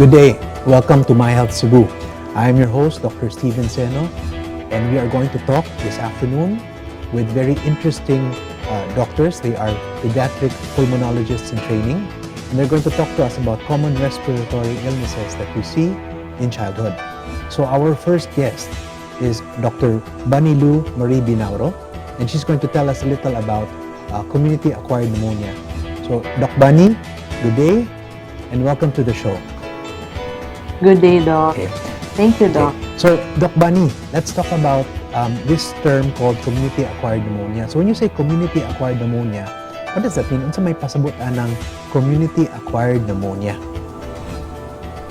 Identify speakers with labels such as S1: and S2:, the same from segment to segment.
S1: Good day. Welcome to My Health Cebu. I am your host, Dr. Steven Seno, and we are going to talk this afternoon with very interesting doctors. They are pediatric pulmonologists in training, and they're going to talk to us about common respiratory illnesses that we see in childhood. So our first guest is Dr. Bunny Lou Marie Binauro, and she's going to tell us a little about community-acquired pneumonia. So, Doc Bunny, good day, and welcome to the show.
S2: Good day, Doc.
S1: Okay.
S2: Thank you, Doc.
S1: Okay. So, Doc Bunny, let's talk about this term called community-acquired pneumonia. So, when you say community-acquired pneumonia, what does that mean? Unsa may pasabot anang community-acquired pneumonia?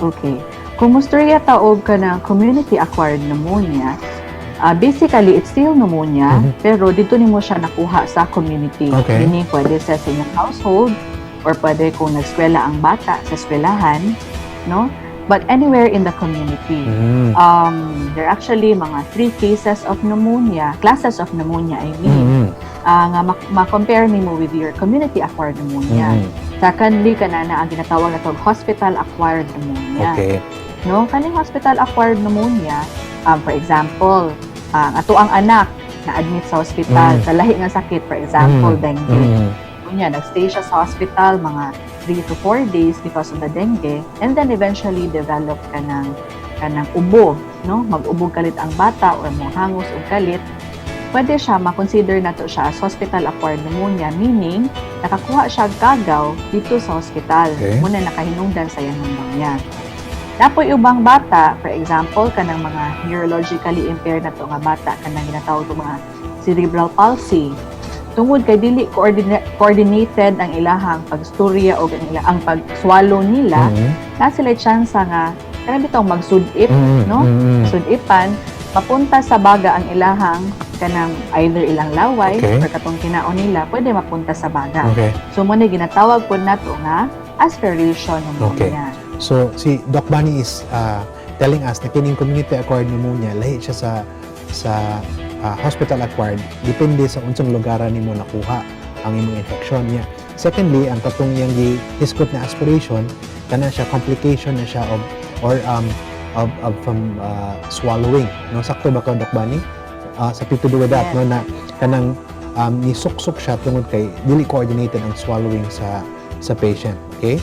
S2: Okay. Kung mustorya ta og kanang community-acquired pneumonia, basically, it's still pneumonia, pero didto nimo siya nakuha sa community. Meaning, pwede sa inyong household, or pwede kung nag-eskwela ang bata sa eskwelahan, no? But anywhere in the community. There are actually mga three cases of pneumonia, classes of pneumonia, I mean, nga ma-compare nimo with your community-acquired pneumonia. Secondly, kana na ang ginatawag nato hospital-acquired pneumonia. No, kaning hospital-acquired pneumonia, for example, ang atoang anak na admit sa hospital sa lahi nga sakit, for example, dengue. Unya, nagstay siya sa hospital mga 3 to 4 days because of the dengue and then eventually develop kanang ubo, no? Mag-ubog kalit ang bata or mohangos og kalit. Pwede siya ma-consider nato siya as hospital-acquired pneumonia, meaning nakakuha siya og kagaw didto sa hospital. Mao na nakahinungdan sa iyang niya. Naa poy ubang bata, for example, kanang mga neurologically impaired nato nga bata, kanang ginatawag to mga cerebral palsy. Tungod kay dili coordinated ang ilahang pagstorya o ang pag-swallow nila, naa sila chance nga kanang bitong magsudip, no? Sudipan, mapunta sa baga ang ilahang kanang either ilang laway or katong kinaon nila, pwede mapunta sa baga. So mao na ginatawag pod nato nga aspiration pneumonia.
S1: So si Doc Bunny is telling us na kining community acquired pneumonia, lahi siya sa hospital acquired, depende sa unsang lugar nimo nakuha ang imong infection niya. Secondly, ang katong iyang gihisgot na aspiration, kana siya complication na siya of or of from swallowing, no? Sakto ba ka, Doc Bunny? Something to do with that,
S2: Yes.
S1: no, na kanang nisuksok siya tungod kay dili coordinated ang swallowing sa patient, okay?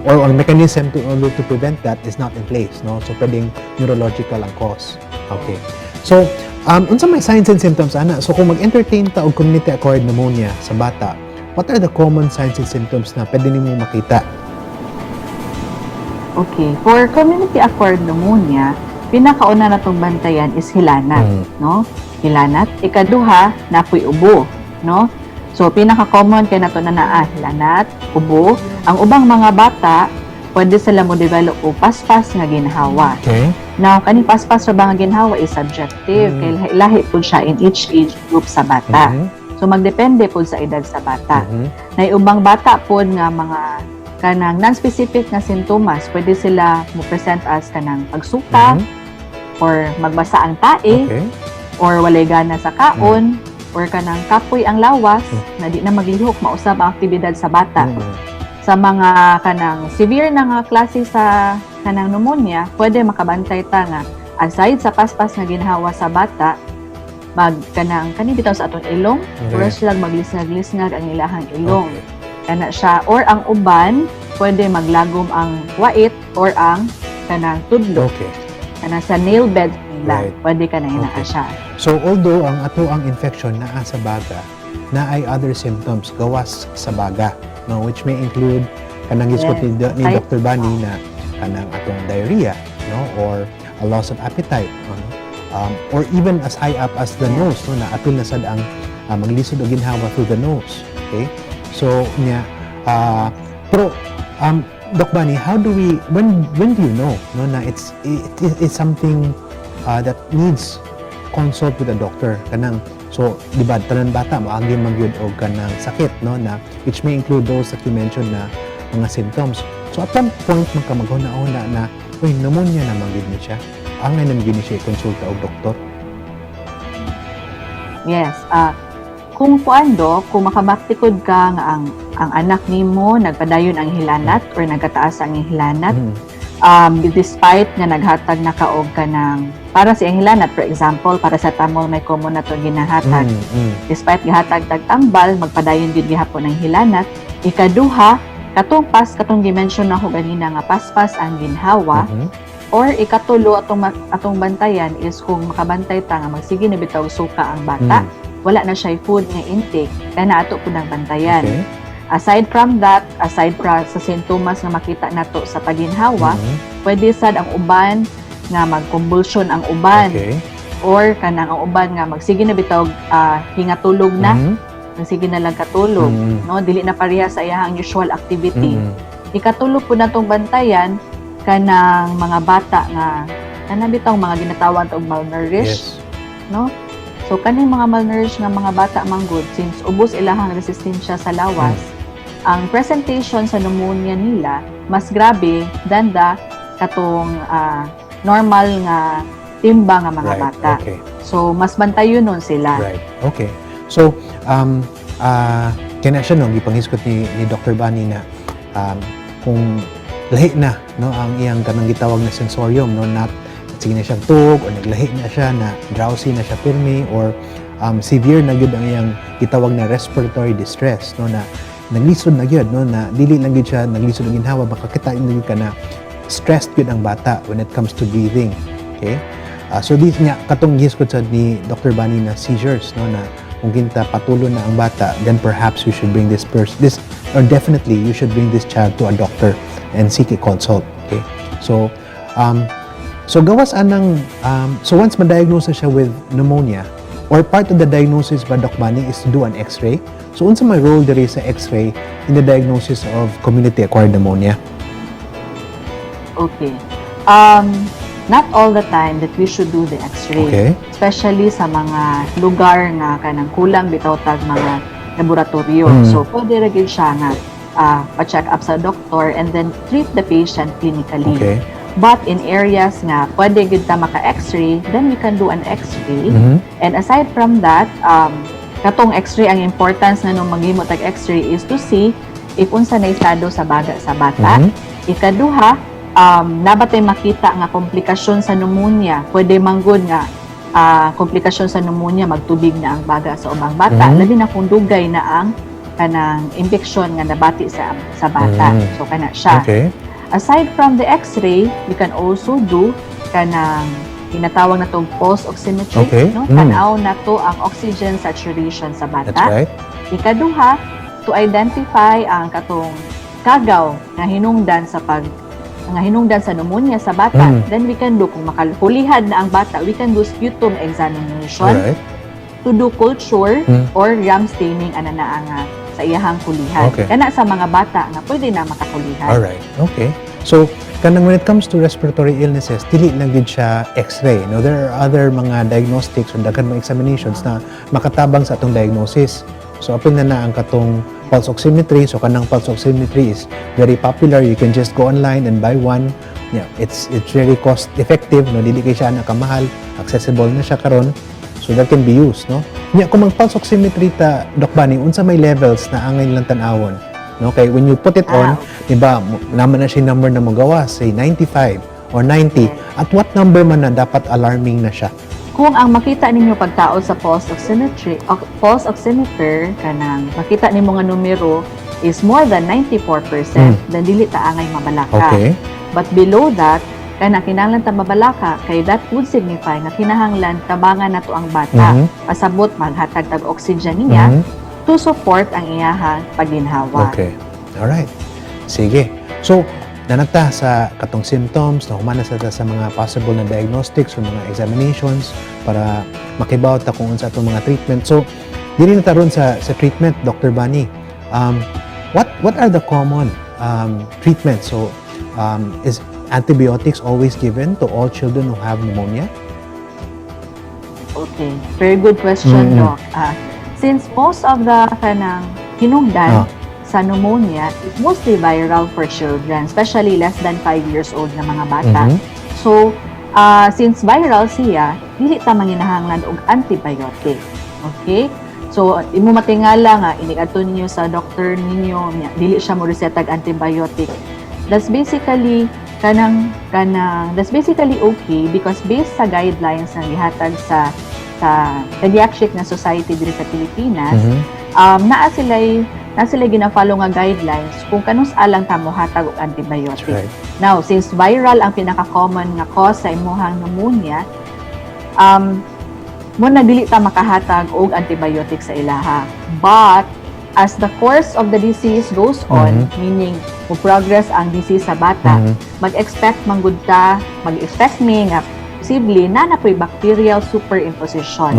S1: Or mechanism to order to prevent that is not in place, no? So pwedeng neurological ang cause. Okay. So, unsa may signs and symptoms ana? So kung mag-entertain ta og community acquired pneumonia sa bata, what are the common signs and symptoms na pwede nimo makita?
S2: Okay. For community acquired pneumonia, pinakauna natong bantayan is hilanat, no? Hilanat. Ikaduha, naa poy ubo, no? So pinaka-common kay nato na naa hilanat, ubo. Ang ubang mga bata, pwede sila mo develop og paspas nga ginhawa. Now, kaning paspas ra ba nga ginhawa is subjective kay lahi pud siya in each age group sa bata. So magdepende pud sa edad sa bata. Na ubang bata pod nga mga kanang non-specific nga sintomas, pwede sila mo present as kanang pagsuka or magbasa ang tae or walay gana sa kaon or kanang kapoy ang lawas na di na maglihok, mausab ang aktibidad sa bata. Sa mga kanang severe na nga klase sa kanang pneumonia, pwede makabantay ta nga aside sa paspas nga ginhawa sa bata, mag kanang kani bitaw sa atong ilong, okay, sila maglisngag-lisngag ang ilahang ilong. Kana siya, or ang uban pwede maglagom ang wait or ang kanang tudlo. Kana sa nail bed nila. Pwede ka na inaa siya.
S1: So although ang atoang infection naa sa baga, naay other symptoms gawas sa baga, no, which may include kanang gisgot ni Dr. Bunny na kanang atong diarrhea, no, or a loss of appetite, no, or even as high up as the nose, no, na apil na sad ang maglisod og ginhawa through the nose. Okay? So nya pero Doc Bunny, how do we when do you know, no, na it's something that needs consult with a doctor, kanang, so di ba tanan bata moagi man gyud og kanang sakit, no, na which may include those that you mentioned na mga symptoms? So at some point man ka maghuna-huna na, "Uy, pneumonia naman gyud ni siya, angay naman gyud ni siya i-konsulta og doktor"?
S2: Yes. Kung kuando, kung makabaktikod ka nga ang anak nimo nagpadayon ang hilanat or nagkataas ang hilanat, Despite nga naghatag na ka og kanang para sa iyang hilanat, for example, paracetamol may common na to ginahatag. Despite gihatag tag tambal, magpadayon gyud gihapon ang hilanat. Ikaduha, katong pas katong gi-mention nako ganina nga paspas ang ginhawa or ikatulo atong bantayan is kung makabantay ta nga magsige na bitaw suka ang bata, wala na siya food nga intake, kana ato pud nang bantayan. Aside from that, aside from sa sintomas nga makita nato sa paginhawa, pwede sad ang uban nga mag-convulsion ang uban or kanang ang uban nga magsige na bitaw hingatulog na, magsige na lang katulog, no, dili na pareha sa iyang usual activity. Ikatulo po natong bantayan kanang mga bata nga kanang bitaw mga ginatawag og malnourished, no? So kaning mga malnourished nga mga bata manggod, since ubos ilahang resistensya sa lawas, ang presentation sa pneumonia nila mas grabe than the katong normal nga timba nga mga bata. So mas bantayon nun sila.
S1: Right. Okay. So, kaya siya, no, gipanghisgot ni Dr. Bani na kung lahi na, no, ang iyang kanang gitawag na sensorium, no, not sige na siyang tug or naglahi na siya na drowsy na siya pirmi or severe na gyud ang iyang gitawag na respiratory distress, no, na naglisod na gyud, no, na dili lang gyud siya naglisod og ginhawa, makakita na gyud ka na stressed gyud ang bata when it comes to breathing, okay? So this nga katong gihisgot sad ni Dr. Bani na seizures, no, na kung kinta patulo na ang bata, then perhaps you should bring this person this or definitely you should bring this child to a doctor and seek a consult, okay? So gawas anang so once ma-diagnose na siya with pneumonia, or part of the diagnosis ba, Doc Bani, is to do an x-ray. So unsa may role diri sa x-ray in the diagnosis of community acquired pneumonia?
S2: Okay. Not all the time that we should do the x-ray. Especially sa mga lugar nga kanang kulang bitaw tag mga laboratorio. So pwede ra gyud siya nga pa-check up sa doktor and then treat the patient clinically. But in areas nga pwede gyud ta maka x-ray, then we can do an x-ray. And aside from that, katong x-ray, ang importance na nung maghimo tag x-ray is to see if unsa na estado sa baga sa bata. Ikaduha, naa ba tay makita nga komplikasyon sa pneumonia? Pwede manggod nga komplikasyon sa pneumonia, magtubig na ang baga sa ubang bata. Labi na kung dugay na ang kanang infeksyon nga nabati sa bata. So kana siya. Aside from the x-ray, we can also do kanang tinatawag na tong pulse oximetry, no? Tan-aw nato ang oxygen saturation sa bata.
S1: That's right.
S2: Ikaduha, to identify ang katong kagaw nga hinungdan sa pag nga hinungdan sa pneumonia sa bata. Then we can do, kung makalhulihad na ang bata, we can do sputum examination to do culture or gram staining ana na nga sa iyahang kulihan. Kana sa mga bata nga pwede na makakulihan.
S1: All right. Okay. So, kanang when it comes to respiratory illnesses, dili lang gyud siya x-ray. No, there are other mga diagnostics or daghan mga examinations na makatabang sa atong diagnosis. So, apil na na ang katong pulse oximetry. So, kanang pulse oximetry is very popular. You can just go online and buy one. Yeah, it's very cost effective, no, dili kay siya nakamahal, accessible na siya karon. So that can be used, no? Nya kung mag pulse oximetry ta, Doc Bani, unsa may levels na angay nilang tan-awon? No, kay when you put it on, di ba, naman na siya number na magawa, say 95 or 90. At what number man na dapat alarming na siya?
S2: Kung ang makita ninyo pagtaod sa pulse oximetry, pulse oximeter, kanang makita nimo nga numero is more than 94%, then dili ta angay mabalaka. But below that, kana kinahanglan ta mabalaka kay that would signify nga kinahanglan tabangan nato ang bata. Pasabot maghatag tag oxygen niya to support ang iyahang paginhawa.
S1: Okay. Alright. Sige. So, nanagta sa katong symptoms, nahuman na sa ta sa mga possible na diagnostics or mga examinations para makibaw ta kung unsa atong mga treatment. So, dili na ta ron sa treatment, Dr. Bani. What are the common treatments? So, is antibiotics always given to all children who have pneumonia?
S2: Okay. Very good question, Doc. Since most of the kanang hinungdan sa pneumonia is mostly viral for children, especially less than 5 years old na mga bata. So, since viral siya, dili ta manginahanglan og antibiotic. Okay? So, imo matingala nga inig-adto ninyo sa doctor ninyo, nya, dili siya mo resetag antibiotic. That's basically Kanang that's basically okay because based sa guidelines na gihatag sa pediatric na society diri sa Pilipinas, naa sila gina-follow nga guidelines kung kanus-a lang ta mohatag og
S1: That's
S2: antibiotic.
S1: Right.
S2: Now, since viral ang pinaka-common nga cause sa imuhang pneumonia, mao na dili ta makahatag og antibiotic sa ilaha. But as the course of the disease goes on, meaning mo progress ang disease sa bata, mag-expect manggud ta, mag-expect mi nga posible naa po'y bacterial superimposition.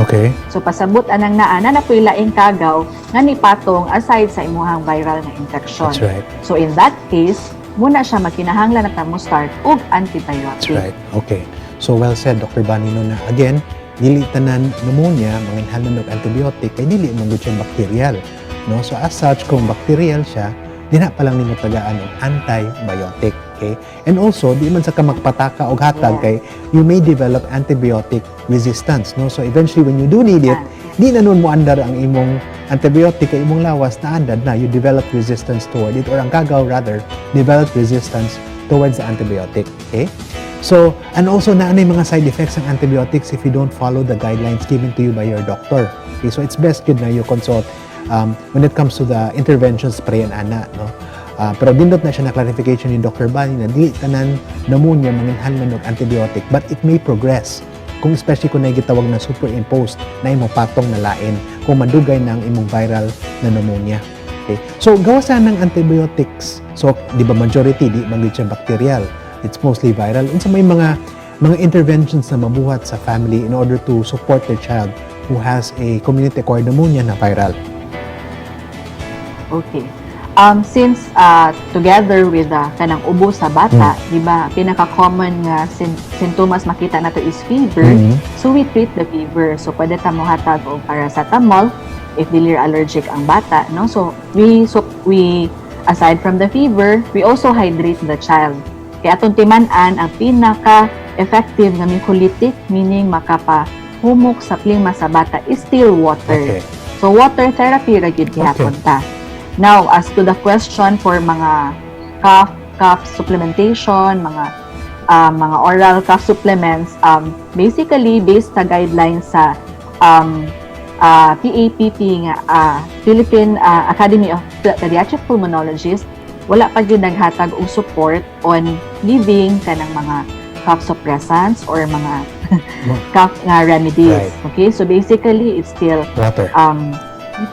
S2: So pasabot anang naa po'y laing kagaw nga nipatong aside sa imuhang viral nga infection.
S1: That's right.
S2: So in that case, mao na siya makinahanglan na ta mo start og
S1: That's
S2: antibiotic.
S1: Right. Okay. So well said, Dr. Bani, no, na again, dili tanan pneumonia manginahanglan og antibiotic kay dili man gud siya bacterial. No? So as such, kung bacterial siya, di na pa lang nimo tagaan og antibiotic. Okay? And also, di man sa ka magpataka og hatag kay you may develop antibiotic resistance, no? So eventually, when you do need it, di na nun mo andar ang imong antibiotic kay imong lawas na andad na, you develop resistance toward it, or ang kagaw rather develop resistance towards the antibiotic. Okay? So, and also naa nay mga side effects ang antibiotics if you don't follow the guidelines given to you by your doctor. Okay, so it's best gyud na you consult when it comes to the interventions pre and ana, no? Pero nindot na siya na clarification ni Dr. Bani na di tanan pneumonia manginahanglan og antibiotic, but it may progress kung especially kung naay gitawag na superimposed na imong patong na lain kung madugay na ang imong viral na pneumonia. Okay. So gawas sa ng antibiotics. So di ba majority di man gyud siya bacterial. It's mostly viral. Unsa may mga interventions na mabuhat sa family in order to support their child who has a community acquired pneumonia na viral?
S2: Okay. Since together with the kanang ubo sa bata, di ba, pinaka-common nga sintomas makita nato is fever. So we treat the fever. So pwede ta mohatag og paracetamol if dili allergic ang bata, no? So we aside from the fever, we also hydrate the child. Kaya atong timan-an ang pinaka effective nga mucolytic, meaning makapahumok sa plingma sa bata, is still water. So water therapy ra gyud gihapon ta. Now, as to the question for mga cough supplementation, mga oral cough supplements, basically based sa guidelines sa PAPP nga Philippine Academy of Pediatric Pulmonologists, wala pa gyud naghatag og support on giving kanang mga cough suppressants or mga cough nga remedies. Okay, so basically it's still
S1: Water.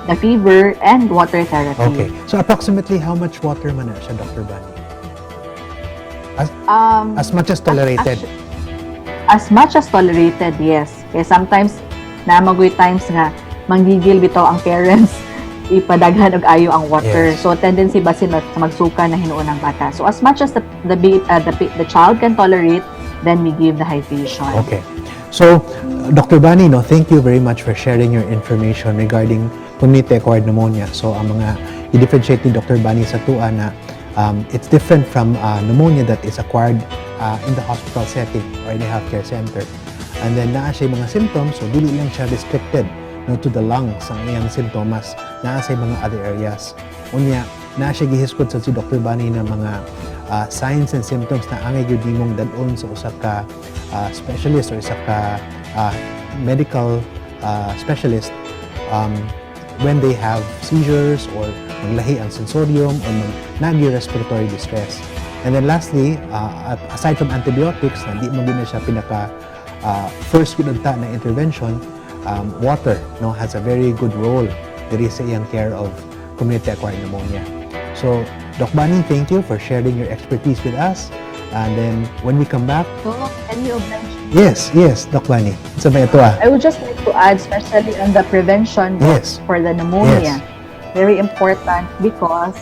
S2: The fever and water therapy.
S1: Okay. So approximately how much water man na siya, Dr. Bani? As much as tolerated.
S2: As much as tolerated, yes. Kaya sometimes, naa man goy times nga, manggigil bitaw ang parents, ipadaghan og ayo ang water. So tendency basin magsuka na hinuon ang bata. So as much as the child can tolerate, then we give the hydration.
S1: Okay. So, Dr. Bani, no, thank you very much for sharing your information regarding community-acquired pneumonia. So, ang mga i-differentiate ni Dr. Bani sa atoa na it's different from pneumonia that is acquired in the hospital setting or in a healthcare center. And then, naa siya mga symptoms, so dili lang siya restricted, no, to the lungs ang iyang simptomas. Naa siya mga other areas. Unya, naa siya gihiskot sa si Dr. Bani na mga signs and symptoms na angay gyud nimong dad-on sa usa ka specialist or isa ka medical specialist when they have seizures or maglahi ang sensorium or mag nagi respiratory distress. And then lastly, aside from antibiotics, na di man gyud na siya pinaka first gyud unta na intervention, water, no, has a very good role diri sa iyang care of community acquired pneumonia. So, Doc Bani, thank you for sharing your expertise with us. And then when we come back,
S2: So, can you mention
S1: Yes, Doc Bani. Sa may ito ah.
S2: I would just like to add, especially on the prevention for the pneumonia. Very important because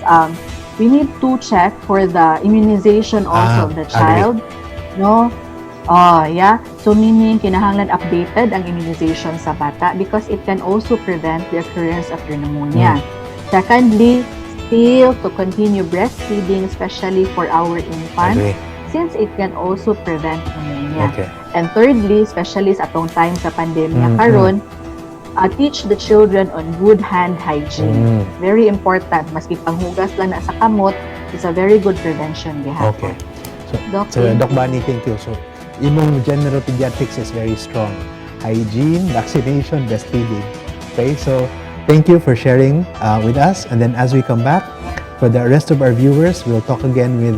S2: we need to check for the immunization also
S1: Ah,
S2: of the
S1: agree.
S2: Child. No? Oh, yeah. So meaning kinahanglan updated ang immunization sa bata because it can also prevent the occurrence of your pneumonia. Secondly, still to continue breastfeeding, especially for our infants,
S1: Agree.
S2: Since it can also prevent pneumonia. And thirdly, especially sa atong time sa pandemya karon, teach the children on good hand hygiene. Very important. Maski panghugas lang na sa kamot, it's a very good prevention gihapon.
S1: Okay. So,
S2: Doc,
S1: so Doc Bunny, thank you. So, imong general pediatrics is very strong. Hygiene, vaccination, breastfeeding. Okay, so thank you for sharing with us. And then as we come back, for the rest of our viewers, we'll talk again with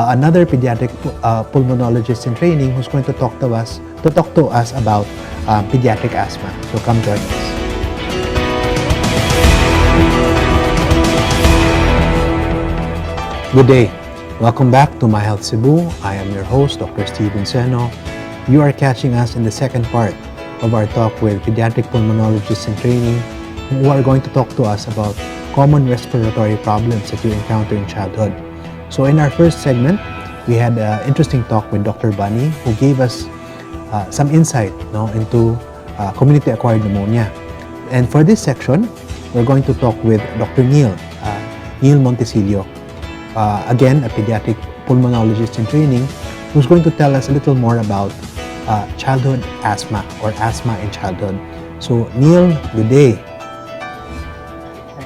S1: another pediatric pulmonologist in training who's going to talk to us about pediatric asthma. So come join us. Good day. Welcome back to My Health Cebu. I am your host, Dr. Steven Seno. You are catching us in the second part of our talk with pediatric pulmonologists in training who are going to talk to us about common respiratory problems that you encounter in childhood. So in our first segment, we had an interesting talk with Dr. Bunny, who gave us some insight, no, into community-acquired pneumonia. And for this section, we're going to talk with Dr. Neil Montecillo, again, a pediatric pulmonologist in training, who's going to tell us a little more about childhood asthma or asthma in childhood. So, Neil, good day.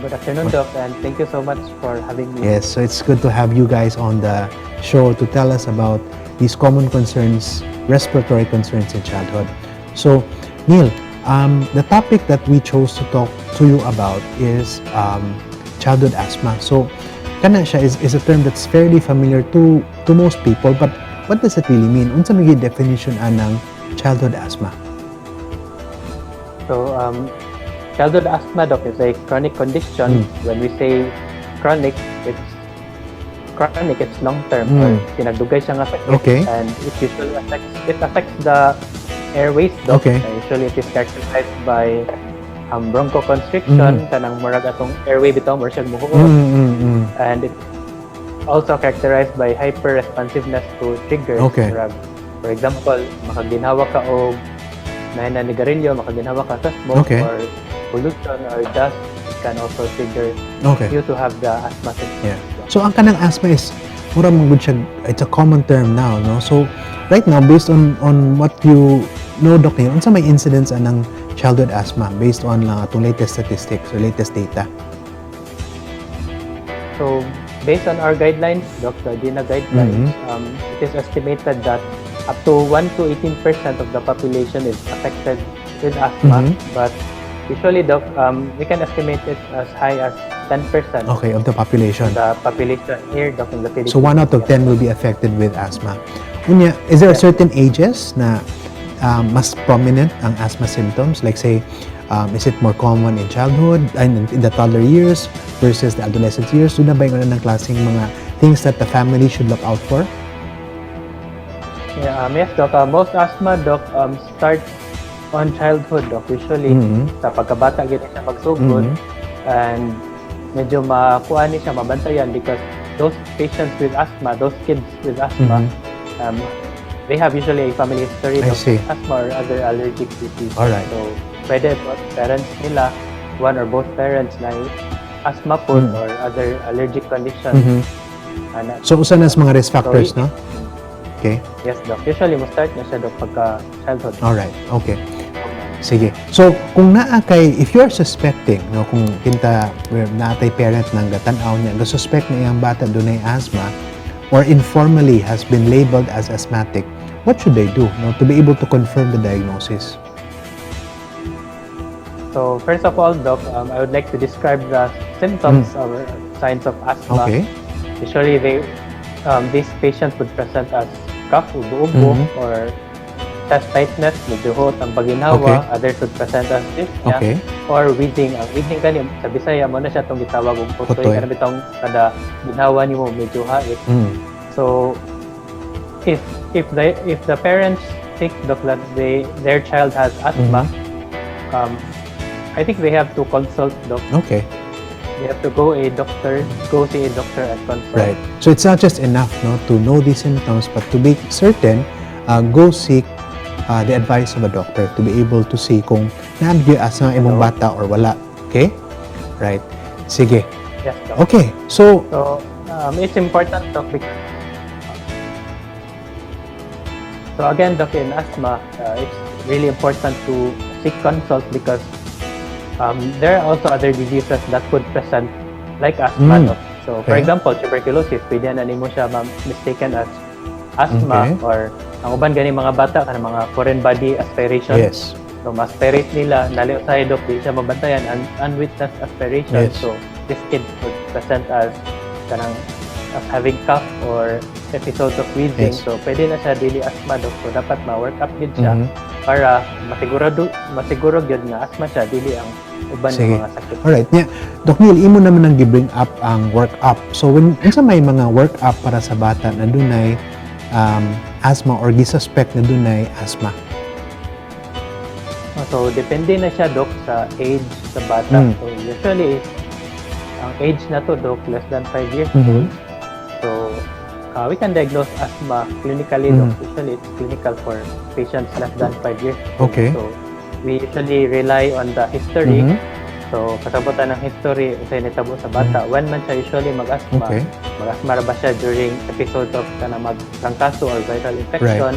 S3: Good afternoon, Doc, and thank you so much for having me.
S1: Yes, so it's good to have you guys on the show to tell us about these common concerns, respiratory concerns in childhood. So, Neil, the topic that we chose to talk to you about is childhood asthma. So, kana siya is a term that's fairly familiar to most people, but what does it really mean? Unsa may definition anang childhood asthma?
S3: So, childhood asthma, Doc, is a chronic condition. When we say chronic, it's long term or tinagdugay siya nga sakit. And it usually affects the airways, Doc. Usually it is characterized by bronchoconstriction, kanang murag atong airway bitaw murag siya muhuot. And it's also characterized by hyperresponsiveness to triggers. Murag, for example, makaginhawa ka og naay na nigarilyo, makaginhawa ka sa smoke or pollution or dust, it can also trigger you to have the asthma symptoms.
S1: So ang kanang asthma is mura man gud siya, it's a common term now, no? So right now, based on what you know, Doc Neil, unsa may incidence anang childhood asthma based on lang atong latest statistics or latest data?
S3: So, based on our guidelines, Doc, the GINA guidelines, it is estimated that up to 1 to 18% of the population is affected with asthma. But usually, Doc, we can estimate it as high as 10%
S1: Okay, of the population.
S3: The population here, Doc, in the Philippines.
S1: So 1 out of 10 will be affected with asthma. Unya, is there a certain ages na mas prominent ang asthma symptoms? Like say, is it more common in childhood and in the toddler years versus the adolescent years? Duna ba yung ano ng klaseng mga things that the family should look out for?
S3: Yeah, yes, Doc. Most asthma, Doc, starts on childhood, Doc. Usually, sa pagkabata, gid siya magsugod. And medyo makuha ni siya, mabantayan because those patients with asthma, those kids with asthma, they have usually a family history
S1: I
S3: of
S1: see.
S3: Asthma or other allergic disease. So, pwede po, parents nila, one or both parents na asthma po or other allergic conditions. Ana.
S1: So, usa na sa mga risk factors,
S3: So,
S1: no? Okay.
S3: Yes, Doc. Usually, mo start na siya, Doc, pagka childhood.
S1: Alright. Okay. Sige. So, kung naa kay, if you're suspecting, no, kung kinta, naa tay parent nang gatan-aw niya, ga-suspect na iyang bata dunay asthma, or informally has been labeled as asthmatic, what should they do, no, to be able to confirm the diagnosis?
S3: So, first of all, Doc, I would like to describe the symptoms or signs of asthma. Usually, these patients would present as cough, ubo-ubo, or chest tightness, medyo huot ang paginhawa. Others would present as dyspnea or wheezing. Ang wheezing kani sa Bisaya mao na siya itong gitawag og hutoy,
S1: Hutoy.
S3: Kana bitong kada ginhawa nimo medyo hait. So if the parents think, Doc, that they their child has asthma, I think they have to consult, Doc. They have to go see a doctor and consult.
S1: Right. So it's not just enough, no, to know these symptoms, but to be certain, go seek the advice of a doctor to be able to see kung naa gyud asthma imong
S3: Hello?
S1: Bata or wala. Okay? Right. Sige.
S3: Yes, Doc.
S1: Okay. So,
S3: So it's important, Doc, because so again, Doc, in asthma, it's really important to seek consult because there are also other diseases that could present like asthma, Doc. So, for example, tuberculosis, pwede na nimo siya ma-mistaken as asthma or ang uban gani mga bata kanang mga foreign body aspiration. So ma-aspirate nila, nali usahay, Dok, di siya mabantayan, unwitnessed aspiration. So this kid would present as kanang as having cough or episodes of wheezing. So pwede na siya dili asthma, Dok. So dapat ma-work up gyud siya para masiguro gyud nga asthma siya, dili ang uban
S1: Sige.
S3: Ng mga sakit.
S1: Alright, nya, Doc Neil, imo naman ang gi-bring up ang work up. So when unsa may mga work up para sa bata na dunay asthma or gisuspect na dunay asthma?
S3: So depende na siya, Dok, sa age sa bata. So usually if ang age na to, Dok, less than 5 years old. So we can diagnose asthma clinically, Dok. Usually it's clinical for patients less than 5 years old. So we usually rely on the history. So kasabutan ng history unsay nitabo sa bata. When man siya usually mag-asthma? Mag-asthma ra ba siya during episodes of kanang magtrangkaso or viral infection?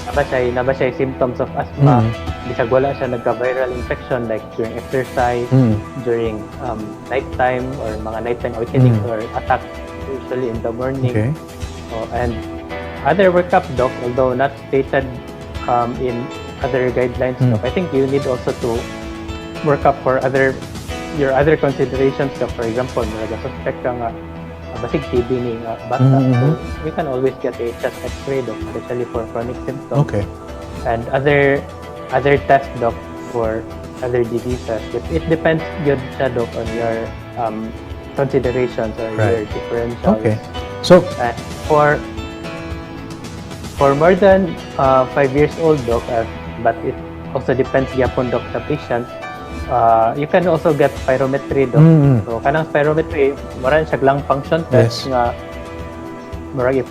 S3: Na ba siya symptoms of asthma? Bisag wala siya nagka-viral infection, like during exercise, during nighttime or mga nighttime awakenings or attacks usually in the morning. So, and other workup, Doc, although not stated in other guidelines, Doc, I think you need also to work up for other your other considerations, Doc. For example, murag suspect ka nga basig TB ni nga bata. So, we can always get a chest x-ray, Doc, especially for chronic symptoms. And other tests, Doc, for other diseases. It depends gyud siya, Doc, on your considerations or your differentials.
S1: So,
S3: And for more than 5 years old, Doc, but it also depends gyapon, Doc, sa patient. You can also get spirometry, Doc. So kanang spirometry, mura na siya lung function test nga murag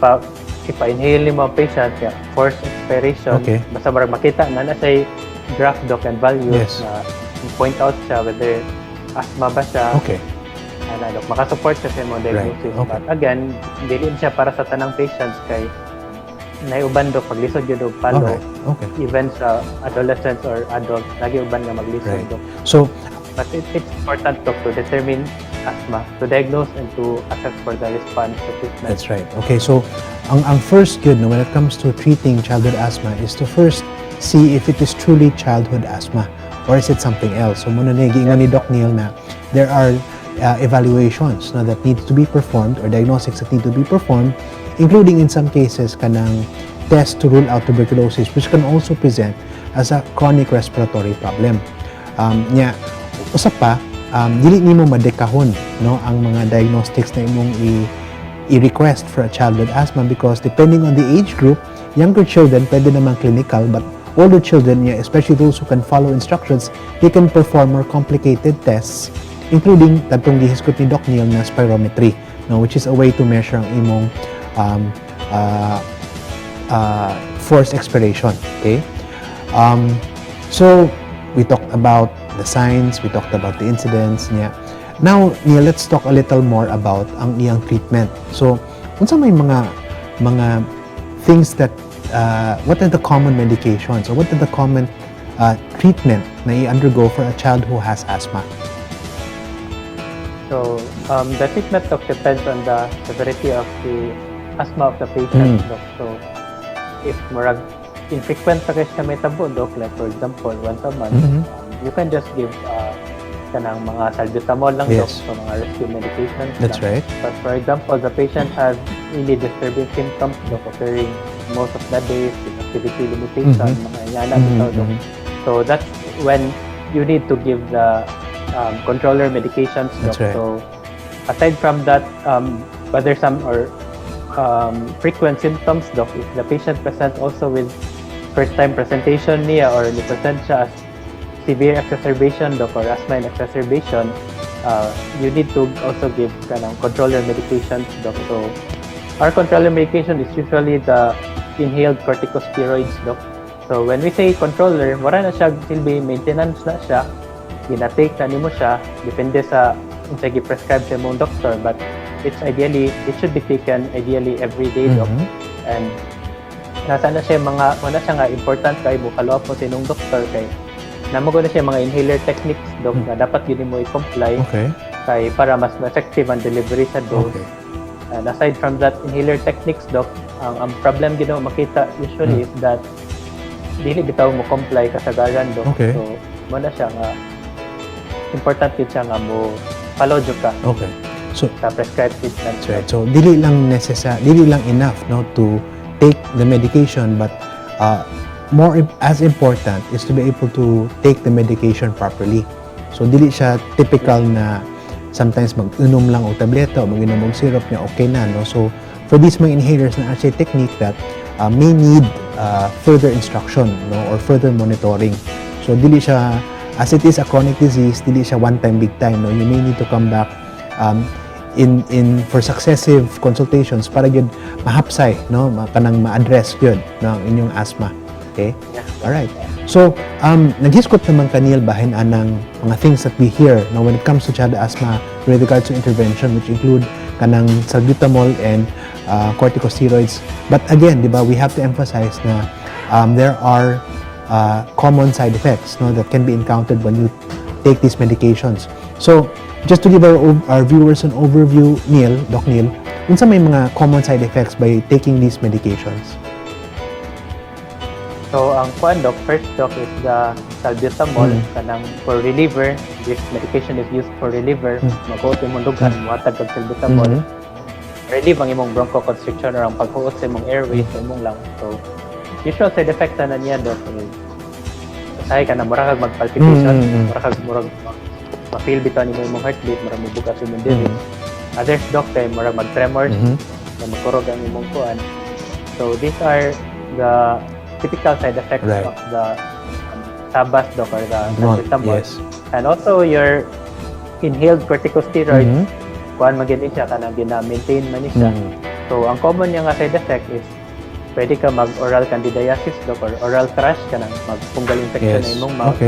S3: ipa-inhale nimo ang patient ya, forced expiration. Basta murag makita na na siya graph, Doc, and values na point out siya whether asthma ba siya. Ana, Doc, makasupport siya sa imong diagnosis. But again, dili siya para sa tanang patients kay naiuban, Doc, paglisod gyud og palo. Even sa adolescents or adults, lagi uban nga maglisod, Doc.
S1: So,
S3: But it's important, Doc, to determine asthma, to diagnose and to assess for the response to treatment.
S1: That's right. Okay, so ang first good, no, when it comes to treating childhood asthma is to first see if it is truly childhood asthma or is it something else. So mao na giingon ni Doc Neil na there are evaluations, no, that need to be performed or diagnostics that need to be performed, including in some cases kanang test to rule out tuberculosis, which can also present as a chronic respiratory problem. Nya, usa pa, dili nimo madekahon, no, ang mga diagnostics na imong i-request for a child with asthma because depending on the age group, younger children pwede naman clinical, but older children, yeah, especially those who can follow instructions, they can perform more complicated tests, including katong gihisgot ni Doc Neil na spirometry, no, which is a way to measure ang imong forced expiration. Okay? So, we talked about the signs, we talked about the incidents niya. Now, Neil, let's talk a little more about ang iyang treatment. So, unsa may mga things that what are the common medications or what are the common treatment na i-undergo for a child who has asthma?
S3: So, the treatment, Doc, depends on the severity of the asthma of the patient, Doc. So, if murag infrequent pa kay siya mahitabo, Doc, like for example, once a month, you can just give kanang mga salbutamol lang, Doc, so mga rescue medications
S1: That's
S3: lang.
S1: Right.
S3: But for example, the patient has really disturbing symptoms, Doc, occurring most of the days with activity limitation, mga ingana bitaw, Doc. So that's when you need to give the controller medications,
S1: That's
S3: Doc.
S1: Right.
S3: So aside from that, bothersome or frequent symptoms, Doc, if the patient presents also with first time presentation niya or ni-present siya as severe exacerbation, Doc, or asthma in exacerbation, you need to also give kanang controller medications, Doc. So our controller medication is usually the inhaled corticosteroids, Doc. So when we say controller, wala na siya silbi maintenance na siya. Gina-take na nimo siya depende sa unsay gi-prescribe sa imong doctor, but it should be taken ideally every day, Doc. And nasa na siya mga wala siya nga important kay mo follow up mo sa imong doktor kay naa man na siya mga inhaler techniques, Doc, na dapat gyud mo i-comply kay para mas effective ang delivery sa dose. And aside from that inhaler techniques, Doc, Ang problem gid makita usually is that dili bitaw mo comply kasagaran, Dok. So mo na siya nga important gid siya nga mo follow jud ka
S1: So,
S3: sa prescribed treatment.
S1: That's right. So dili lang necessary, dili lang enough, no, to take the medication, but as important is to be able to take the medication properly. So dili siya typical na sometimes mag-inom lang og tableta o mag-inom og syrup niya, okay na, no. So for these mga inhalers na actually technique that may need further instruction, no, or further monitoring. So dili siya, as it is a chronic disease, dili siya one time big time, no. You may need to come back in for successive consultations para gyud mahapsay, no, kanang ma-address gyud, no, ang inyong asthma. Okay?
S3: Yeah.
S1: All right. So, naghisgot naman ka, Neil, bahin anang mga things that we hear, no, when it comes to child asthma with regards to intervention, which include kanang salbutamol and corticosteroids. But again, di ba, we have to emphasize na there are common side effects, no, that can be encountered when you take these medications. So, just to give our viewers an overview, Neil, Doc Neil, unsa may mga common side effects by taking these medications?
S3: So ang kuan, Doc, first, Doc, is the salbutamol, kanang for reliever. This medication is used for reliever. Maghuot imong dughan, muhatag kag salbutamol. Relieve ang imong bronchoconstriction or ang paghuot sa imong airways sa imong lungs. So usual side effects na niya, Doc, is usahay ka na mura kag magpalpitation, mura kag murag ma-feel bitaw nimo imong heartbeat, mura mobugat imong diri. Others, Doc, kay mura mag-tremors, na magkurog ang imong kuan. So these are the typical side effects of the Sabas, Doc, or the salbutamol. And also your inhaled corticosteroids, kuan man gid siya, kanang gina-maintain man ni siya. So ang common niya nga side effect is pwede ka mag oral candidiasis, Doc, or oral thrush, kanang mag fungal infection na imong mouth.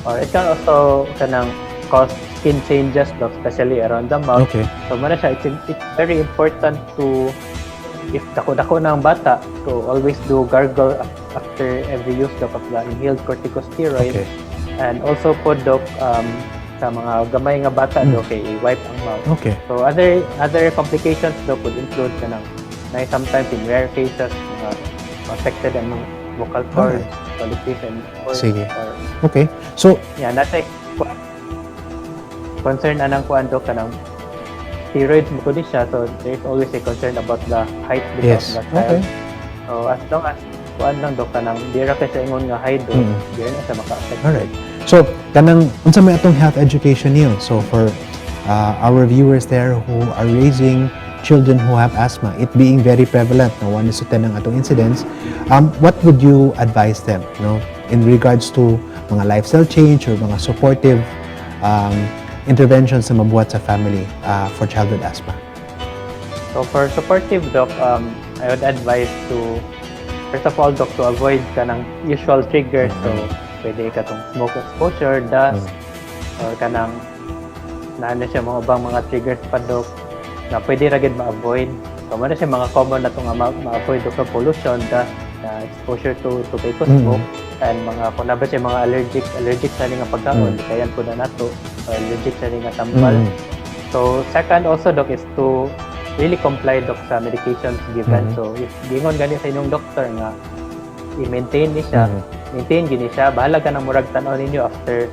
S3: Or it can also kanang cause skin changes, Doc, especially around the mouth. So mo na siya, it's very important to, if dako-dako na ang bata, to always do gargle after every use, Doc, of the inhaled corticosteroid. And also po, Doc, sa mga gamay nga bata, Doc, kay i-wipe ang mouth. So other other complications, Doc, would include kanang na sometimes, in rare cases, mga affected ang mga vocal cords, qualities and or,
S1: Sige.
S3: Or
S1: So,
S3: yeah, nasa concern anang kuan, Doc, kanang steroids mo kundi siya, so there's always a concern about the height of the child. So as long as kuan lang, Doc, kanang di ra kay siya ingon nga high dose, di ra na siya maka-affect.
S1: Alright. So, kanang unsa may atong health education niyo? So for our viewers there who are raising children who have asthma, it being very prevalent, no, 1 is to 10 ang atong incidence, what would you advise them, no, in regards to mga lifestyle change or mga supportive interventions na mabuhat sa family for childhood asthma?
S3: So for supportive, Doc, I would advise to, first of all, Doc, to avoid kanang usual triggers. So pwede katong smoke exposure, dust, or kanang na ano siya, mga ubang mga triggers pa, Doc, na pwede ra gid ma-avoid. So mo na siya mga common na nga ma-avoid, Doc, pollution, dust, exposure to tobacco smoke, and mga kung naa ba siya mga allergic sa nga pagkaon, kayan po na nato, or allergic sa nga tambal. So second also, Doc, is to really comply, Doc, sa medications given. So if gingon gani sa inyong doktor nga i-maintain ni siya, maintain gini siya. Bahala ka ng murag tan-aw ninyo after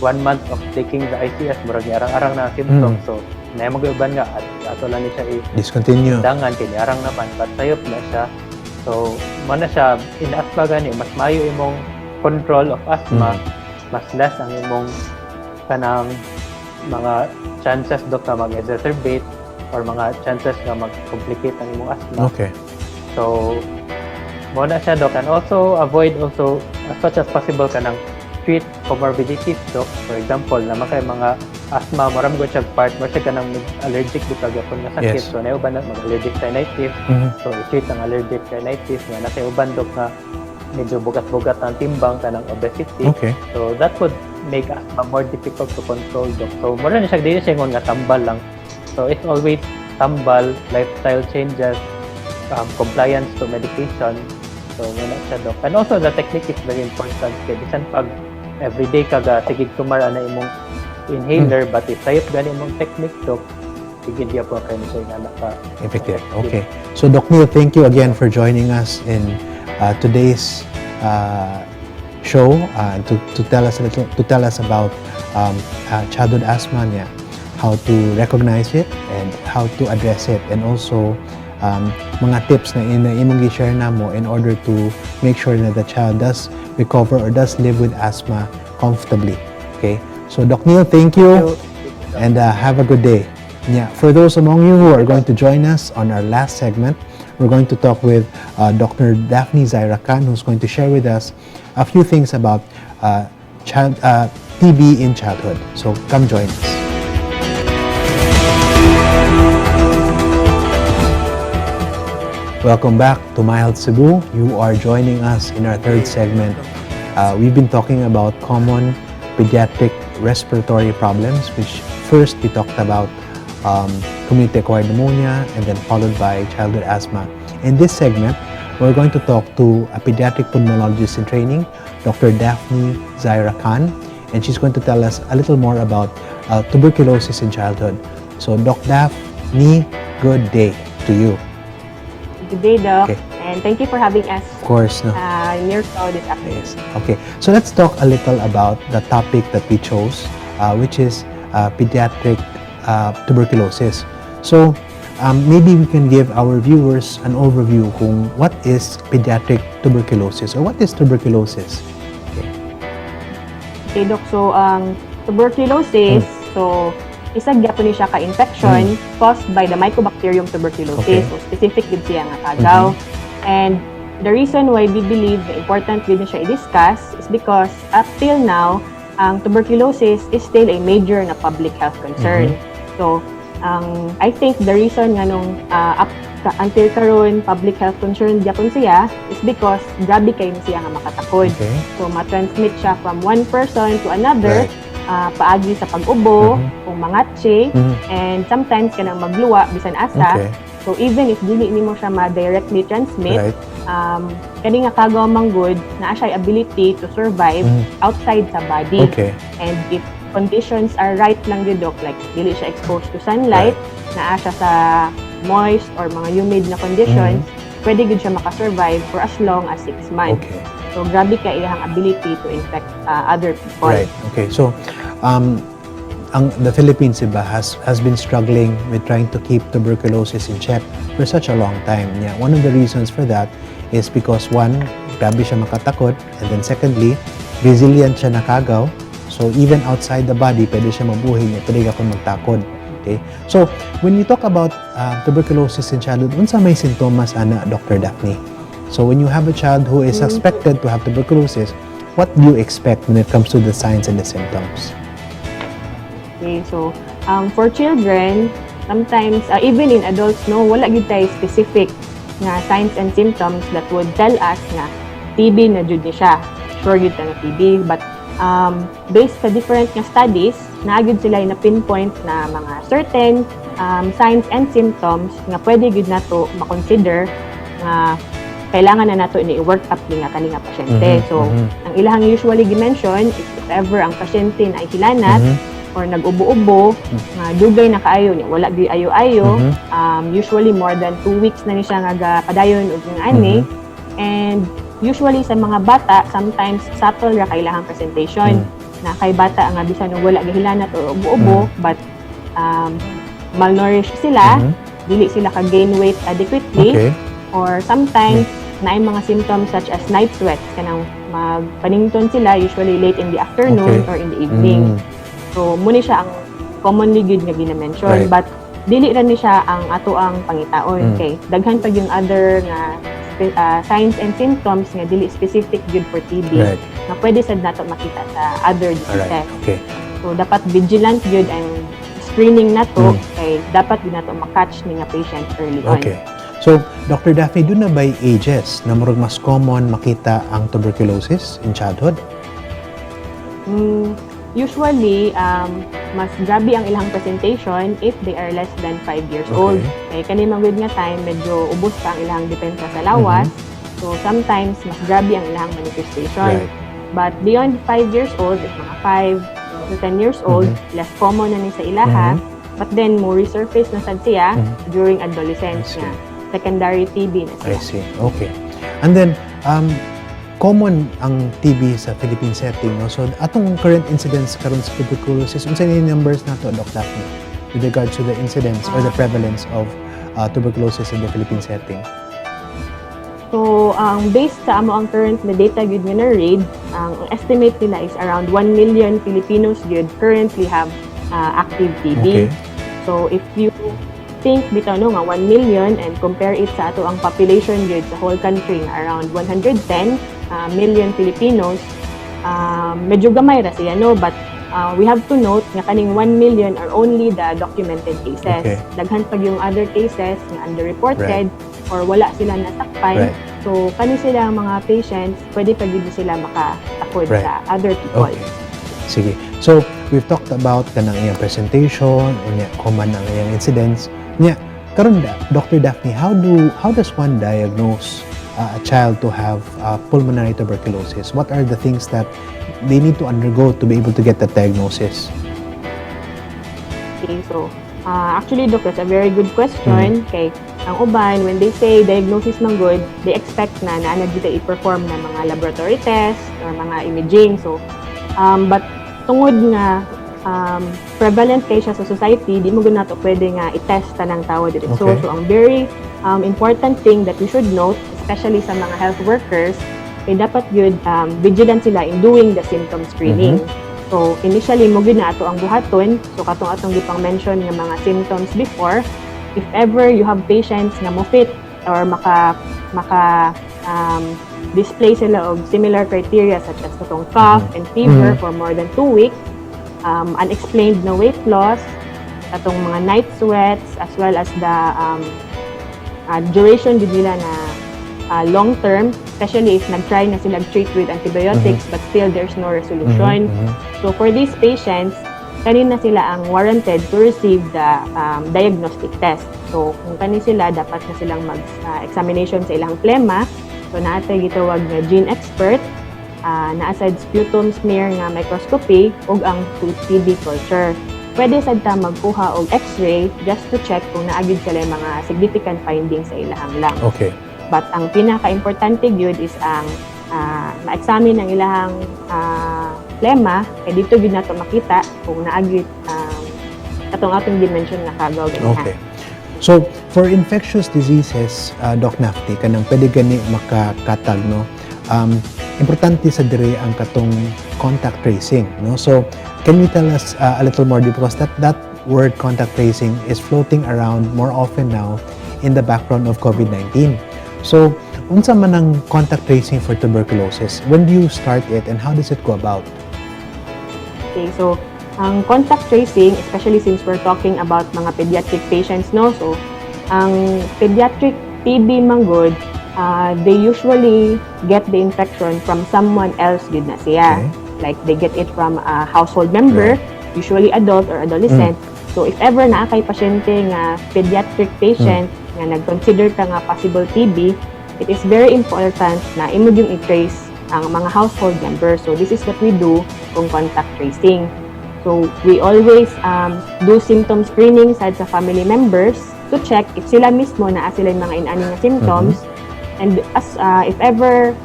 S3: one month of taking the ICS, murag arang-arang na symptoms. So na mag uban nga at ato lang ni siya i
S1: Discontinue.
S3: Dangan kay niarang naman, but sayop na siya. So mo na siya, in asthma gani, mas maayo imong control of asthma, mas less ang imong kanang mga chances, Doc, na mag-exacerbate or mga chances na mag-complicate ang imong asthma. So, mo na siya, Doc. And also, avoid also, as much as possible, kanang treat comorbidities, Doc. For example, naman kay mga asthma, marami ko siya part, mo siya kanang allergic di pa gyapon nga sakit. So, na uban na mag-allergic rhinitis. So, i-treat ang allergic rhinitis. Nga nasa uban, Doc, nga medyo bugat-bugat ang timbang, kanang obesity. So, that would make asthma more difficult to control, Doc. So, mura na siya, di na siya ingon nga tambal lang. So, it's always tambal, lifestyle changes, compliance to medication. So, wala siya, Doc. And also, the technique is very important. Kaya bisan pag everyday ka ga, sige tumara na imong inhaler, but if sayop gani imong technique, Doc, Tigil gyapon kay ni siya ingana ka
S1: Effective.
S3: effective.
S1: Okay. So, Doc Neil, thank you again for joining us in today's show to tell us a little, to tell us about childhood asthma niya, how to recognize it and how to address it, and also mga tips na imong gi-share namo in order to make sure that the child does recover or does live with asthma comfortably. Okay. So, Doc Neil, thank you and have a good day. Yeah, for those among you who are going to join us on our last segment, we're going to talk with Dr. Daphne Zhaira Khan, who's going to share with us a few things about child TB in childhood. So come join us. Welcome back to My Health Cebu. You are joining us in our third segment. We've been talking about common pediatric respiratory problems, which first we talked about community-acquired pneumonia and then followed by childhood asthma. In this segment, we're going to talk to a pediatric pulmonologist in training, Dr. Daphne Zhaira Khan, and she's going to tell us a little more about tuberculosis in childhood. So, Doc Daphne, good day to you.
S4: Good day, Doc.
S1: Okay.
S4: And thank you for having us
S1: Of course, no?
S4: In your show this afternoon.
S1: Yes. Okay. So let's talk a little about the topic that we chose, which is pediatric tuberculosis. So maybe we can give our viewers an overview kung what is pediatric tuberculosis or what is tuberculosis.
S4: Okay, Doc. So, ang tuberculosis, so, isa gyapon ni siya ka infection caused by the Mycobacterium tuberculosis. So, specific gid siya nga kagaw. And the reason why we believe na important gid siya i-discuss is because up till now, ang tuberculosis is still a major na public health concern. So, ang I think the reason nga nung up until karon public health concern gyapon siya is because grabe kay ni siya nga makatakod. So, ma-transmit siya from one person to another paagi sa pag-ubo, kung mangatsi, and sometimes kanang magluwa bisan asa. So, even if dili nimo siya ma-directly transmit, kani nga kagaw man gud, naa siya ability to survive outside sa body. And if conditions are right lang gyud, Doc, like dili siya exposed to sunlight, naa siya sa moist or mga humid na conditions, pwede gyud siya makasurvive for as long as 6 months. So, grabe ka iyang ability to infect other people.
S1: Right. Okay. So, ang the Philippines, diba, has been struggling with trying to keep tuberculosis in check for such a long time. Yeah. One of the reasons for that is because, one, grabe siya makatakod, and then secondly, resilient siya nakagaw. So even outside the body, pwede siya mabuhi niya, pwede ka magtakod. Okay? So, when you talk about tuberculosis in childhood, unsa may sintomas ana, Dr. Daphne? So, when you have a child who is suspected to have tuberculosis, what do you expect when it comes to the signs and the symptoms?
S4: Okay, so for children, sometimes even in adults, no, wala gyud tay specific nga signs and symptoms that would tell us nga TB na jud ni siya. Sure gyud ta nga TB, but based sa different nga studies, naa gyud sila na pinpoint na mga certain signs and symptoms nga pwede gyud nato ma-consider nga kailangan na nato ini i-work up ni nga kani nga pasyente. So, ang ilahang usually gi-mention is if ever ang pasyente na hilanat or nag-ubo-ubo, nga dugay na kaayo niya, wala gyud ayo-ayo, usually more than 2 weeks na ni siya nga padayon og nga ani. And usually sa mga bata, sometimes subtle ra kay ilahang presentation. Na kay bata nga bisan og wala gihilanat or ubo-ubo, but malnourished sila, dili sila ka gain weight adequately, or sometimes naay mga symptoms such as night sweats, kanang magpanington sila usually late in the afternoon or in the evening. So mao ni siya ang commonly gyud nga gina-mention, but dili ra ni siya ang ato ang pangitaon kay daghan pa yung other nga signs and symptoms nga dili specific gyud for TB nga pwede sad nato makita sa other diseases. So dapat vigilant gyud ang screening nato kay dapat gyud nato ma-catch ni nga patient early on.
S1: Okay. So, Dr. Daphne, duna bay ages na murag mas common makita ang tuberculosis in childhood?
S4: Usually, mas grabe ang ilang presentation if they are less than 5 years old. Kay kani man gud nga time, medyo ubos pa ang ilang depensa sa lawas. So sometimes mas grabe ang ilang manifestation. But beyond 5 years old, if mga 5 to 10 years old, less common na ni sa ilaha. But then mo resurface na sad siya during adolescence
S1: I see.
S4: Nga secondary TB na
S1: I
S4: siya.
S1: See. Okay. And then, common ang TB sa Philippine setting, no? So, atong current incidence karon sa tuberculosis, unsa ni numbers nato, Doc Daphne, with regards to the incidence or the prevalence of tuberculosis in the Philippine setting?
S4: So, ang based sa amo ang current na data gyud nga na-read, ang estimate nila is around 1 million Filipinos gyud currently have active TB. So, if you think bitaw, no, nga 1 million and compare it sa ato ang population gyud sa whole country nga around 110 million Filipinos, medyo gamay ra siya, no, but we have to note nga kaning 1 million are only the documented cases. Daghan pag yung other cases nga underreported or wala sila nasakpan. So kani sila ang mga patients, pwede pa gyud sila makatakod sa other people.
S1: Okay. Sige. So, we've talked about kanang iyang presentation, unya common ang iyang incidence. Nya, karon da, Dr. Daphne, how does one diagnose a child to have pulmonary tuberculosis? What are the things that they need to undergo to be able to get that diagnosis?
S4: Okay, so actually, Doc, that's a very good question. Kay ang uban, when they say diagnosis man gud, they expect na naa na kita i-perform na mga laboratory test or mga imaging. So, but tungod nga prevalent kay siya sa society, di mo gud nato pwede nga i-test tanang tawo diretso. So, ang very important thing that we should note, especially sa mga health workers, ay dapat yun vigilant sila in doing the symptom screening. So, initially, mo gyud na ato ang buhaton. So, katong atong gipang mention nga mga symptoms before, if ever you have patients nga mo fit or maka display sila og similar criteria such as katong cough and fever for more than 2 weeks, unexplained na weight loss, katong mga night sweats, as well as the duration gid nila na long term, especially if nag-try na sila treat with antibiotics but still there's no resolution. So for these patients, kanina sila ang warranted to receive the diagnostic test. So kung kani sila, dapat na silang mag-examination sa ilang plema. So naa tay gitawag nga GeneXpert, naa sad sputum smear nga microscopy ug ang TB culture. Pwede sad ta magkuha og X-ray just to check kung naa gyud sila mga significant findings sa ilahang lung. But ang pinaka-importante gyud is ang ma-examine ang ilahang plema kay dito gyud nato makita kung naa gyud katong atong gi-mention nga kagaw ganiha.
S1: Okay. So, for infectious diseases, Doc Nafti, kanang pwede gani makakatag, no? Importante sa dire ang katong contact tracing, no? So, can you tell us a little more because that word "contact tracing" is floating around more often now in the background of COVID-19. So, unsa man ang contact tracing for tuberculosis? When do you start it and how does it go about?
S4: Okay, so ang contact tracing, especially since we're talking about mga pediatric patients, no? So, ang pediatric TB manggod, they usually get the infection from someone else gid na siya. Like they get it from a household member, usually adult or adolescent. So if ever naa kay pasyente nga pediatric patient nga nag-consider ka nga possible TB, it is very important na imo yung i-trace ang mga household members. So this is what we do kung contact tracing. So we always do symptom screening sad sa family members to check if sila mismo naa sila yung mga inani nga symptoms. And as if ever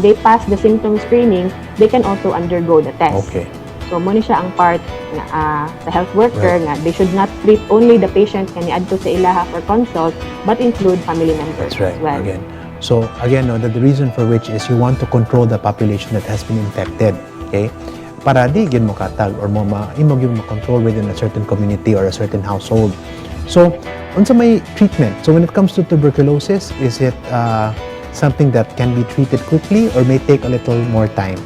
S4: they pass the symptom screening, they can also undergo the test. So mo ni siya ang part nga sa health worker nga they should not treat only the patient nga niadto sa ilaha for consult but include family members
S1: That's right.
S4: as well.
S1: Again. So again, no, the reason for which is you want to control the population that has been infected. Okay? Para di gyud mo katag or mo ma imo gyud ma-control within a certain community or a certain household. So, unsa may treatment? So when it comes to tuberculosis, is it something that can be treated quickly or may take a little more time?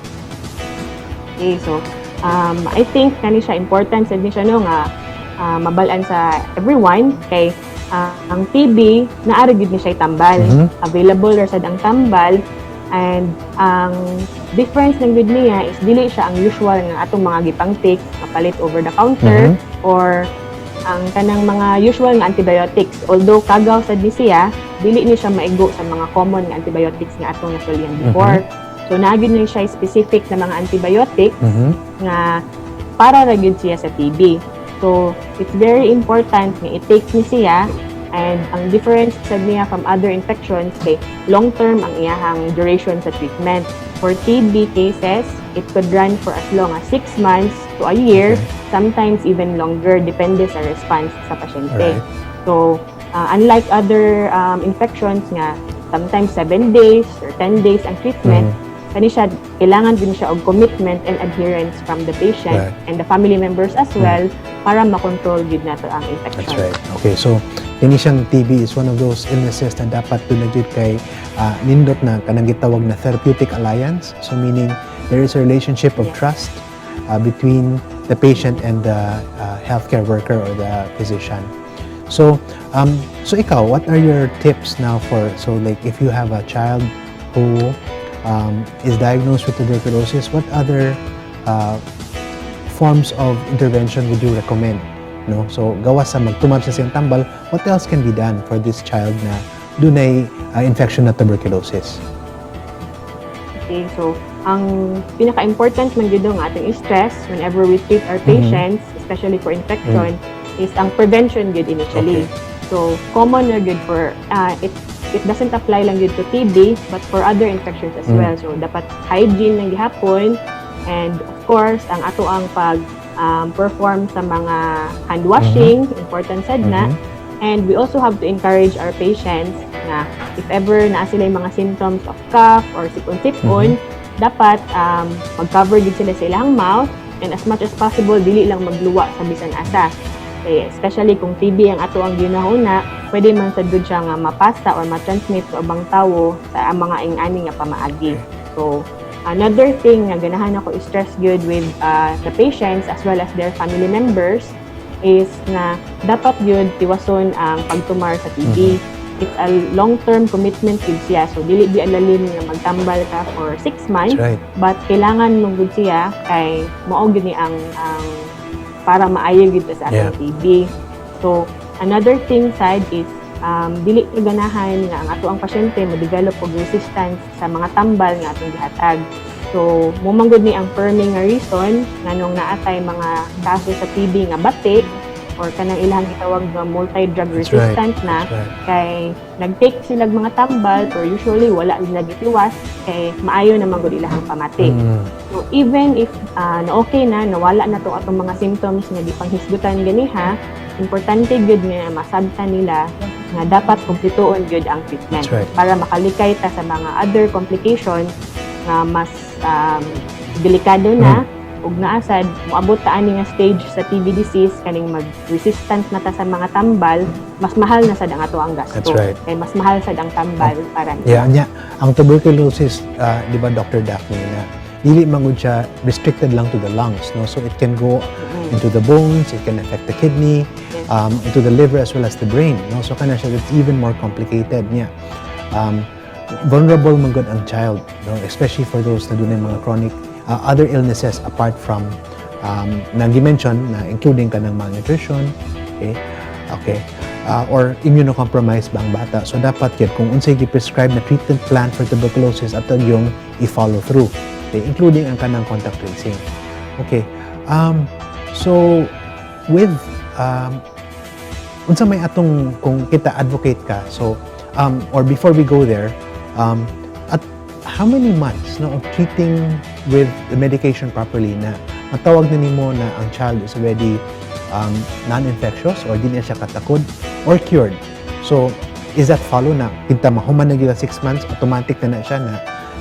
S4: Okay, so I think kani siya important sad ni siya, no, nga mabal-an sa everyone kay ang TB naa ra gyud ni siya tambal. Available ra sad ang tambal and ang difference ng gud niya is dili siya ang usual nga atong mga gipang take mapalit over the counter or ang kanang mga usual nga antibiotics. Although kagaw sad ni siya, dili ni siya maigo sa mga common nga antibiotics nga atong nasulian before. So naa gyud ni siya specific na mga antibiotics nga para ra gyud siya sa TB. So, it's very important nga i-take ni siya, and ang difference sad niya from other infections kay long term ang iyahang duration sa treatment. For TB cases, it could run for as long as 6 months to a year, sometimes even longer, depende sa response sa pasyente. So, unlike other infections nga sometimes 7 days or 10 days ang treatment, kani siya kailangan din siya og commitment and adherence from the patient and the family members as well para makontrol gid nato ang infection.
S1: That's right. Okay, so kini siyang TB is one of those illnesses na dapat duna gyud kay nindot na kanang gitawag na therapeutic alliance. So meaning there is a relationship of trust between the patient and the healthcare worker or the physician. So ikaw, what are your tips now for, so like if you have a child who is diagnosed with tuberculosis, what other forms of intervention would you recommend? No? So, gawas sa magtumar sa siyang tambal, what else can be done for this child na dunay infection na tuberculosis?
S4: Okay, so ang pinaka-important man gyud nga atong stress whenever we treat our patients, especially for infection, is ang prevention gyud initially. So, common na gyud for it doesn't apply lang gyud to TB but for other infections as well. So, dapat hygiene lang gihapon and of course, ang ato ang pag perform sa mga hand washing, important sad na. And we also have to encourage our patients na if ever naa sila yung mga symptoms of cough or sipon-sipon, dapat mag-cover din sila sa ilang mouth and as much as possible, dili lang magluwa sa bisan asa. Kaya especially kung TB ang ato ang ginahuna, pwede man sad gud siya nga mapasa or ma-transmit sa ubang tawo sa ang mga ing-ani nga pamaagi. So, another thing nga ganahan ako i-stress good with the patients as well as their family members is na dapat yun tiwason ang pagtumar sa TB. It's a long-term commitment gyud siya. So dili di alalim nga magtambal ka for 6 months,
S1: That's right.
S4: but kailangan mo gud siya kay mao gyud ni ang para maayo gyud ta sa atong TB. So another thing side is dili ta ganahan nga ang ato ang pasyente mo-develop og resistance sa mga tambal nga atong gihatag. So, mao man gud ni ang perming nga reason nganong naatay mga kaso sa TB nga bati or kanang ilang gitawag nga multi-drug
S1: That's right.
S4: resistant na
S1: That's right.
S4: kay nag-take sila mga tambal pero usually wala nila gitiwas kay maayo naman gud ilahang pamati. So even if na okay na, nawala na to atong mga symptoms nga gipanghisgutan ganiha, importante gyud nga masabtan nila nga dapat kumpletoon gyud ang treatment
S1: That's right.
S4: para makalikay ta sa mga other complications nga mas delikado na ug naasad moabot ta ani nga stage sa TB disease, kaning mag-resistant na ta sa mga tambal, mas mahal na sad ang ato ang gasto.
S1: That's right.
S4: Kay mas mahal sad ang tambal para
S1: Yeah, nya, ang tuberculosis, di ba, Dr. Daphne, na dili man gud siya restricted lang to the lungs, no? So it can go into the bones, it can affect the kidney, into the liver as well as the brain, no? So kana siya, it's even more complicated niya. Vulnerable man gud ang child, no? Especially for those na dunay mga chronic other illnesses apart from na gi-mention na including kanang malnutrition, okay? Okay, or immunocompromised ba ang bata. So dapat yun, kung unsay gi-prescribe na treatment plan for tuberculosis, ato yung i-follow through. Okay, including ang kanang contact tracing. Okay. So with unsa may atong kung kita advocate ka, so or before we go there, at how many months, no, of treating with the medication properly na matawag na nimo na ang child is already non-infectious or di na siya katakod or cured? So is that follow na kinta mahuman na gyud 6 months, automatic na na siya na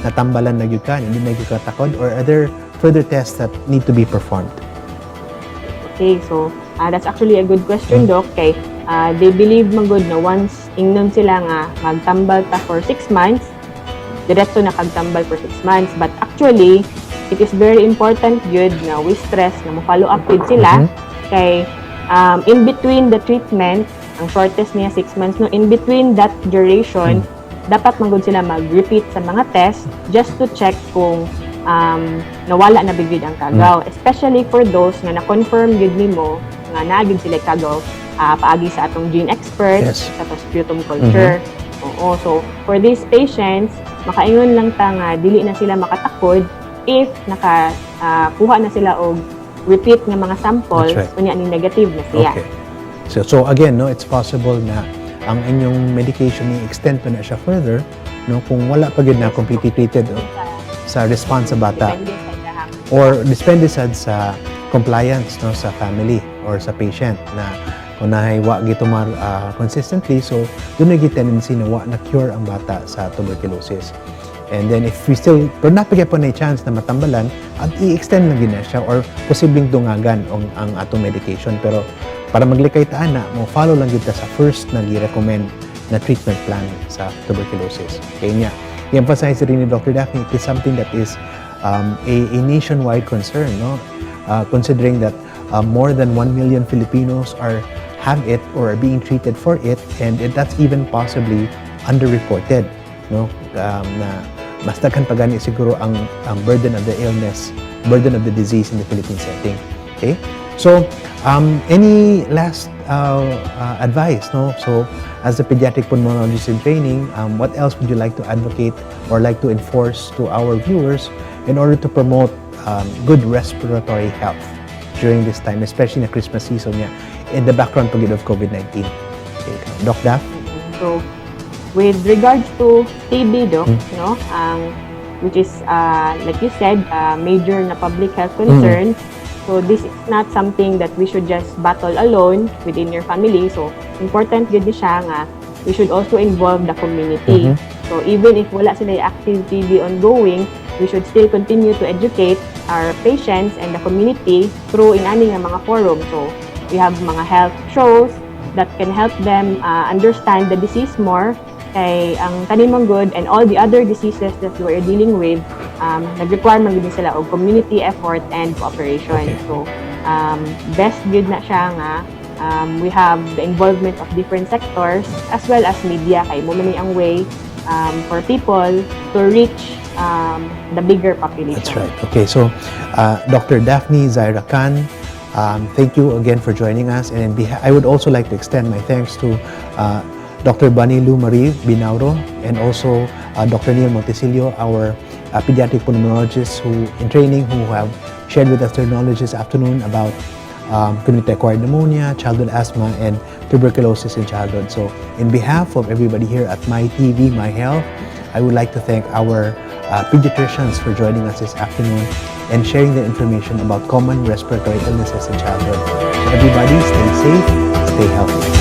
S1: natambalan na gyud ka, hindi na gyud katakod, or are there further tests that need to be performed?
S4: Okay, so that's actually a good question, Doc. Kay they believe man good na once ingnon sila nga magtambal ta for 6 months, diretso na kagtambal for 6 months. But actually, it is very important gyud nga we stress nga mo follow up gyud sila kay in between the treatment, ang shortest niya 6 months, no, in between that duration, dapat man gud sila mag-repeat sa mga test just to check kung nawala na gyud ang kagaw. Especially for those nga na-confirm gyud nimo nga naa gyud sila kagaw paagi sa atong GeneXpert, sa atong sputum culture. Oo, so for these patients, makaingon lang ta nga dili na sila makatakod if naka kuha na sila og repeat nga mga samples,
S1: That's right.
S4: unya ni negative na siya.
S1: Okay. So again, no, it's possible na ang inyong medication i-extend pa na siya further, no, kung wala pa gyud na completely treated sa response sa bata
S4: Depende sa iyahang
S1: or depende sad sa compliance, no, sa family or sa patient na kung naay wa gitumar consistently, so duna gyud tendency na wa na cure ang bata sa tuberculosis. And then if we still, pero naa pa gyapon na chance na matambalan at i-extend lang gyud na siya or posibleng dungagan ang atong medication, pero para maglikay ta ana, mo follow lang gyud ta sa first na gi-recommend na treatment plan sa tuberculosis. Kaya niya i-emphasize rin ni Dr. Daphne, it is something that is a nationwide concern, no? Considering that more than 1 million Filipinos are have it or are being treated for it, and that's even possibly underreported, no? Na mas daghan pa gani siguro ang burden of the illness, burden of the disease in the Philippine setting. Okay? So, any last advice, no? So, as a pediatric pulmonologist in training, what else would you like to advocate or like to enforce to our viewers in order to promote good respiratory health during this time, especially in the Christmas season niya, in the background pag of COVID-19? Okay, Doc Daph?
S4: So, with regards to TB, Doc, no, ang which is like you said, major na public health concern. So this is not something that we should just battle alone within your family. So important gyud ni siya nga we should also involve the community. So even if wala sila active TB ongoing, we should still continue to educate our patients and the community through inani nga mga forum. So we have mga health shows that can help them understand the disease more, kay ang kani man gud and all the other diseases that we are dealing with, nag-require man gud sila og community effort and cooperation. So best gud na siya nga we have the involvement of different sectors as well as media, kay mao man ni ang way for people to reach the bigger population.
S1: That's right. Okay, so Dr. Daphne Zaira Khan, thank you again for joining us. And I would also like to extend my thanks to Dr. Bunny Lou Marie Binauro and also Dr. Neil Montecillo, our pediatric pulmonologists who in training who have shared with us their knowledge this afternoon about community-acquired pneumonia, childhood asthma, and tuberculosis in childhood. So, in behalf of everybody here at My TV, My Health, I would like to thank our pediatricians for joining us this afternoon and sharing the information about common respiratory illnesses in childhood. So everybody, stay safe, stay healthy.